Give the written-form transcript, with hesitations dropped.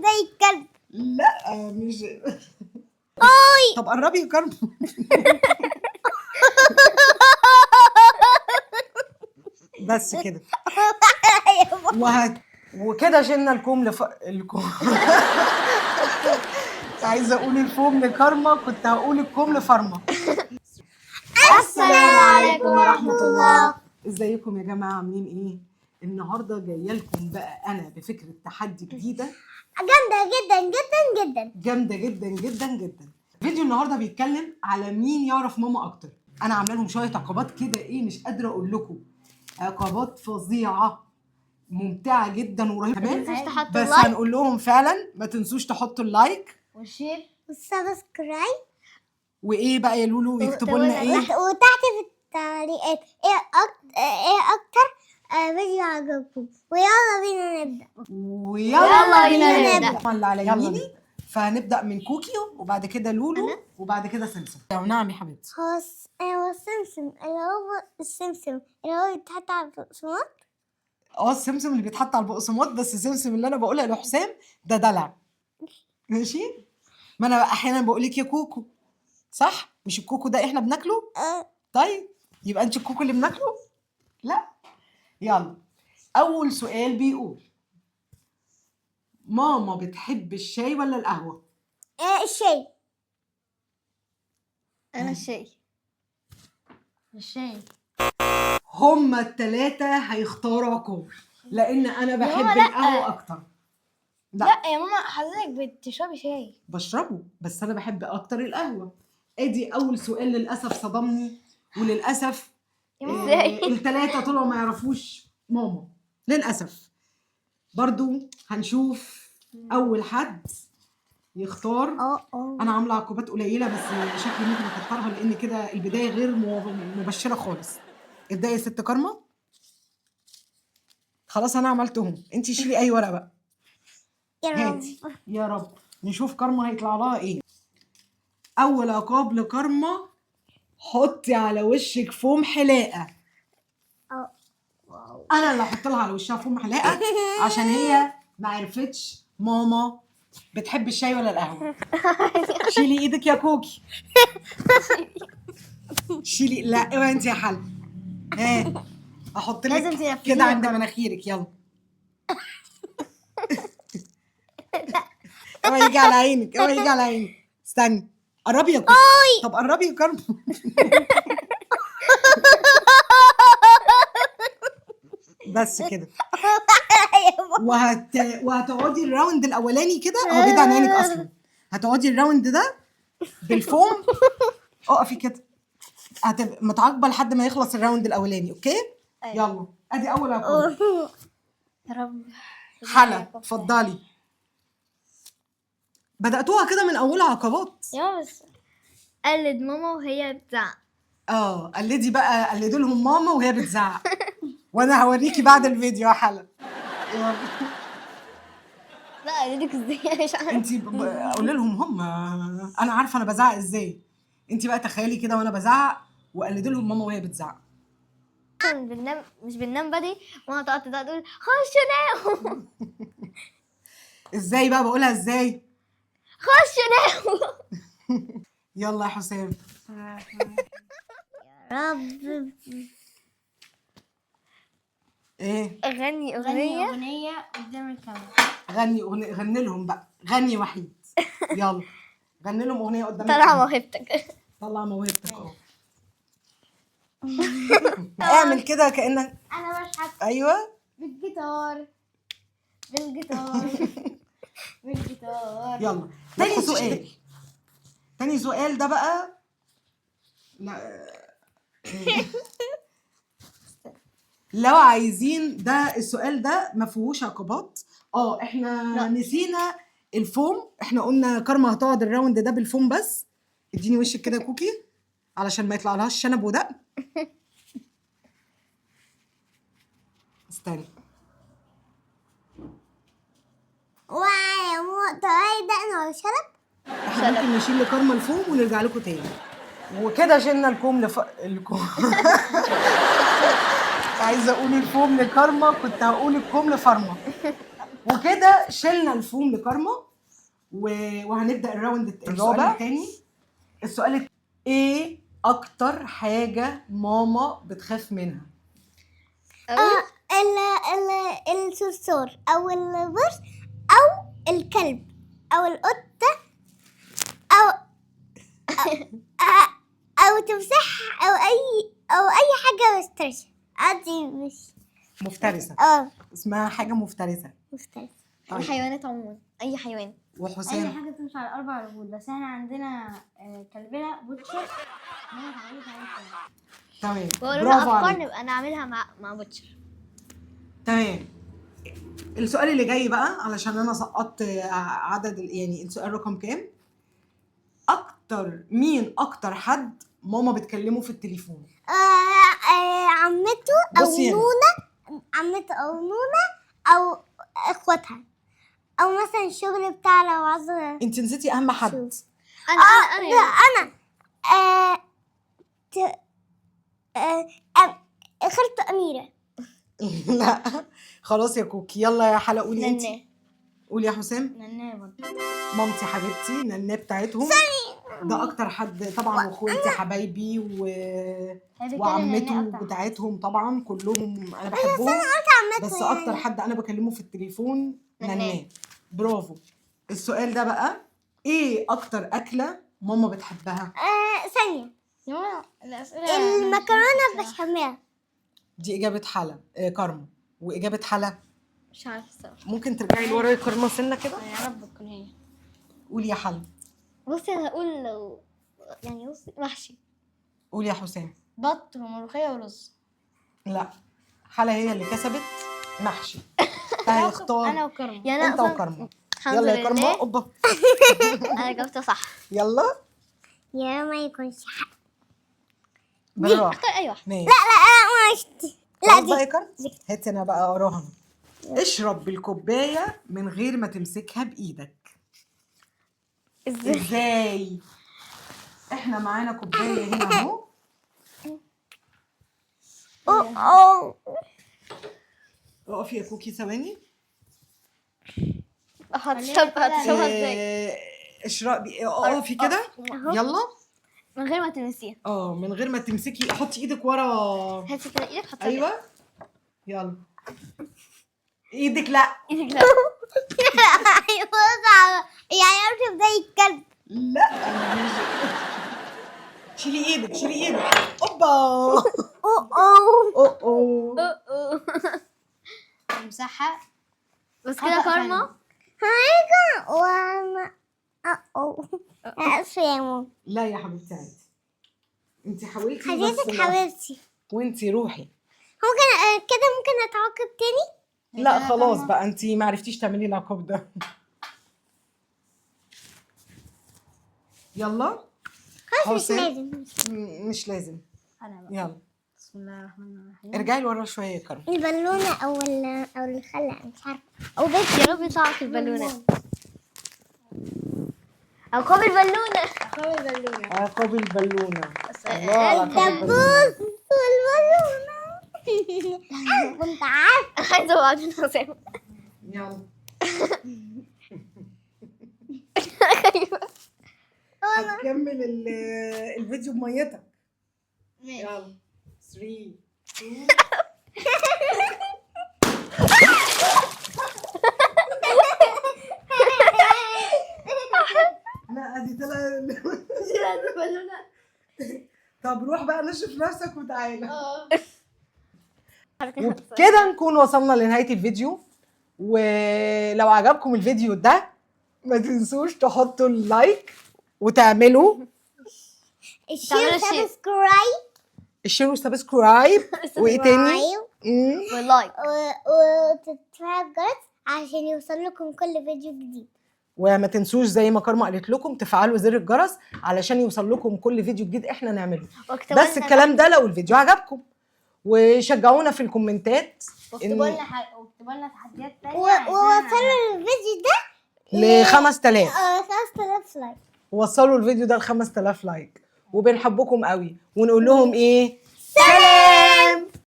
زي الكلب. لا مش. طب قربي يا كرم. بس كده. وكده شلنا الكوم الكوم. عايزه اقول الفوم لكارما، كنت هقول الكوم لفارما. السلام عليكم ورحمة الله. ازيكم يا جماعة، عاملين ايه؟ النهارده جاية لكم بقى انا بفكره تحدي جديدة جامدة جدا جدا جدا، جامدة جدا جدا جدا. فيديو النهارده بيتكلم على مين يعرف ماما اكتر. انا عامله لهم شوية عقبات كده، ايه مش قادرة اقول لكم، عقبات فظيعة ممتعة جدا ورهيبه. تمام، بس هنقول لهم فعلا ما تنسوش تحطوا ال like وال share وال subscribe وايه بقى يا لولو، يكتبوا لنا ايه وتحت في التعليقات ايه اكتر فيديو عجبكم. ويلا بينا نبدا. ويلا بينا نبدا. اللي على يميني، فهنبدا من كوكي وبعد كده لولو وبعد كده سمسم. نعم يا حبيبتي. هو السمسم اللي هو السمسم اللي هو بيتحط على البقسماط. السمسم اللي بيتحط على البقسماط، بس السمسم اللي انا بقولها لحسام ده دلع. ماشي، ما انا احيانا بقول لك يا كوكو، صح؟ مش الكوكو ده احنا بناكله؟ طيب يبقى انت الكوكو اللي بناكله؟ لا. يلا، اول سؤال بيقول ماما بتحب الشاي ولا القهوة؟ الشاي. انا الشاي. الشاي. هما التلاتة هيختاروا عقاب، لان انا بحب القهوة اكتر. لا. لا يا ماما، حضرتك بتشربي شاي. بشربه، بس انا بحب اكتر القهوة. ادي اول سؤال للاسف صدمني، وللاسف ازاي؟ التلاتة طلعوا ما يعرفوش ماما للاسف. برضو هنشوف اول حد يختار. انا عامله عقوبات قليله بس شكلي ممكن اكترها، لان كده البداية غير مبشرة خالص. ابداي يا ست كارما. خلاص انا عملتهم، انت شيلي اي ورقة بقى. يا رب هاتي يا رب، نشوف كارما هيطلع لها ايه. اول عقاب لكارما، حطي على وشك فوم حلاقه. انا اللي هحط لها على وشها فوم حلاقه عشان هي ما عرفتش ماما بتحب الشاي ولا القهوة. شيلي ايدك يا كوكي. شيلي. لا اوعي انت يا حل. ها احط لك كده عند مناخيرك. يلا اوعي يجي على عينك، اوعي يجي على عينك. استني، قربي يا كوكي. طب قربي يا كرم. بس كده. وهتقعدي ال round الاولاني كده، هو بعيد عن عينك اصلا. هتقعدي ال round ده بالفوم. اقفي كده، هتبقى متعاقبه لحد ما يخلص ال round الاولاني. okay؟ يلا ادي اول عقاب. يا رب. حلا اتفضلي. بدأتوها كده من اولها عقبات. يا بس قلد ماما وهي بتزعق. قلدي بقى، قلدي لهم ماما وهي بتزعق. وانا هوريكي بعد الفيديو يا حلا. لا قلدك ازاي؟ مش عارفه. انت قولي لهم هم، انا عارفه انا بزعق ازاي. انت بقى تخيلي كده وانا بزعق، وقلدي لهم ماما وهي بتزعق. بننام، مش بننام بدري، ماما تقعد تقول خشوا ناموا. ازاي بقى بقولها ازاي؟ خشوا ناموا. يلا يا حسام. يا رب. ايه؟ غني اغنية قدام الكاميرا. غني اغنية، غني لهم بقى، غني وحيد. يلا غني لهم اغنية قدام طلع الكاميرا. موهبتك. طلع موهبتك. اعمل كده كانك انا بشحت. ايوه بالجيتار بالجيتار بالجيتار. يلا تاني سؤال. تاني سؤال ده بقى، لا لو عايزين ده السؤال ده ما فيهوش عقبات. احنا لا. نسينا الفوم، احنا قلنا كارما هتقعد ال round ده بالفوم بس. اديني وشك كده يا كوكي علشان ما يطلع لهاش شنب ودق. استني. ويا ماما طلعي دقن ولا شنب؟ احنا ممكن نشيل لكارما الفوم ونرجع لكم تاني. وكده شلنا الكوم الكوم. عايزه اقول الفوم لكارما، كنت هقول الكوم لفارما. وكده شلنا الفوم لكارما وهنبدا ال round الرابع الثاني. السؤال ايه اكتر حاجة ماما بتخاف منها؟ الصرصور او البرص او الكلب او القطة او او تمساح او اي حاجة مفترسة. عادي مش مفترسة. اسمها حاجة مفترسة. مفترسة. طيب. الحيوانات عموما، اي حيوان. وحسام اي حاجة تمشي على 4 رجول، بس احنا عندنا كلبنا بوتشر. تمام، برافو عليك. افكار نبقى نعملها مع بوتشر. تمام. السؤال اللي جاي بقى، علشان انا سقطت عدد يعني السؤال رقم كام؟ اكتر مين اكتر حد ماما بتكلمه في التليفون؟ عمته او نونا. عمته او نونا او اخواتها، او مثلا الشغل بتاع لو عايزه. انت نسيتي اهم حد. انا انا انا خالته اميره. لا خلاص يا كوكي. يلا يا حلا قولي انت. قولي يا حسام. نناه برضه. مامتي حبيبتي نناه بتاعتهم ده اكتر حد طبعا، واخواتي حبايبي وعمته بتاعتهم طبعا كلهم انا بحبهم، بس اكتر حد انا بكلمه في التليفون نناه. برافو. السؤال ده بقى، ايه اكتر اكله ماما بتحبها؟ ثانية. المكرونه بشاميل. دي اجابه حلا كارما. واجابه حلا مش عارفه الصراحة. ممكن ترجعي لورا يا كارما سنة كده؟ يا رب تكون هي. قولي يا حلا. بصي انا هقول لو يعني بصي محشي. قولي يا حسام. بط وملوخيه ورز. لا، حلا هي اللي كسبت. محشي. هيختار انا وكارما. يعني انت وكارما. يلا يا كارما. اوبا انا جاوبت صح. يلا يا ما يكونش حق. بالراحة. اختار اي واحدة. ماشي. لا لا ماشي. لا دي دي. هاتي انا بقى اقراها. اشرب بالكوبايه من غير ما تمسكها بايدك. ازاي؟ احنا معانا كوباية هنا اهو. اقفي يا كوكي ثواني. هتشربها ازاي؟ اشربي. اقفي كده. يلا من غير ما تلمسيها. من غير ما تمسكي، حطي ايدك ورا. هاتي كده ايدك، حطي. ايوه يلا. ايدك لا. ايدك لا. يعني اركب زي الكلب. لا شيلي ايدك، شيلي ايدك. اوبا. او او او. امسحها بس كده كارما. هايكا وانا او اسفه يا ماما. لا يا حبيبتي عادي، انت حاولتي. حبيبتك حبيبتي. وانت روحي. ممكن كده ممكن اتعاقب تاني؟ لا خلاص بقى، انت ما عرفتيش تعملي العقاب ده. يلا خلاص مش لازم. مش لازم. انا بقى. يلا بسم الله الرحمن الرحيم. ارجعي لورا شوية يا كرم. البالونة او الخلة مش عارفه، او بيت. يا رب يطلع لك البالونة. عقاب البالونة. عقاب البالونة. عقاب البالونة. الله على عقاب البالونة. الدبوس والبالونه. انا كنت عارفه. عايزه اقعد حسام. يلا. هتكمل الفيديو بميتك. يلا 3 2. لا دي طلع. طب روح بقى نشف نفسك وتعالى. وبكده نكون وصلنا لنهاية الفيديو، ولو عجبكم الفيديو ده ما تنسوش تحطوا ال like وتعملوا ال share subscribe. ال share و subscribe وايه تاني؟ وال like وتتفعل الجرس عشان يوصل لكم كل فيديو جديد. وما تنسوش زي ما كارما قالت لكم تفعلوا زر الجرس علشان يوصل لكم كل فيديو جديد احنا نعمله. بس الكلام ده لو الفيديو عجبكم، وشجعونا في الكومنتات واكتبوا لنا تحديات تانية. ووصلوا الفيديو ده ل 5000. 5000 like. وصلوا الفيديو ده ل 5000 like، وبنحبكم قوي، ونقول لهم ايه؟ سلام.